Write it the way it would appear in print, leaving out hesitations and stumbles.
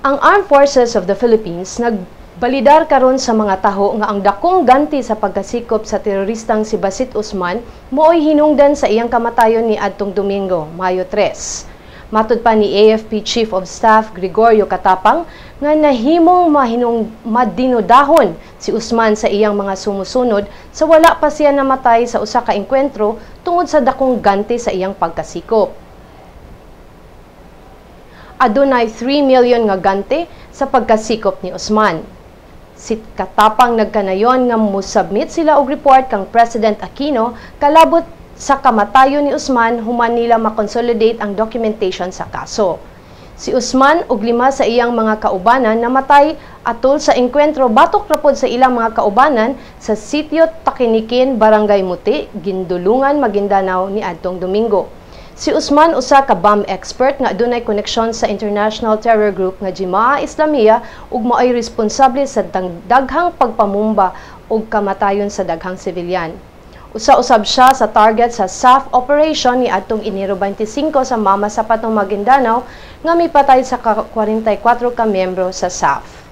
Ang Armed Forces of the Philippines nagbalidar karon sa mga taho nga ang dakong ganti sa pagkasikop sa teroristang si Basit Usman mooy hinungdan sa iyang kamatayon ni adtong Domingo, Mayo 3. Matud pa ni AFP Chief of Staff Gregorio Katapang nga nahimong mahinung madinudahon si Usman sa iyang mga sumusunod sa wala pa siya namatay sa usa ka engkwentro tungod sa dakong ganti sa iyang pagkasikop. Adunay 3 million nga ganti sa pagkasikop ni Usman. Si Katapang nagkanayon nga musubmit sila og report kang President Aquino kalabot sa kamatayon ni Usman human nila makonsolidate ang documentation sa kaso. Si Usman ug lima sa iyang mga kaubanan namatay atol sa engkwentro batok ra pod sa ilang mga kaubanan sa Sitio Takinikin, Barangay Muti, Guindulungan, Maguindanao ni adtong Domingo. Si Usman usa ka bomb expert nga adunay koneksyon sa international terror group nga Jemaah Islamiyah ug maoy responsable sa daghang pagpamumba ug kamatayon sa daghang sibilyan. Usa usab siya sa target sa SAF operation ni adtong Enero 25 sa Mama Sapatong, Maguindanao nga mipatay sa 44 ka miyembro sa SAF.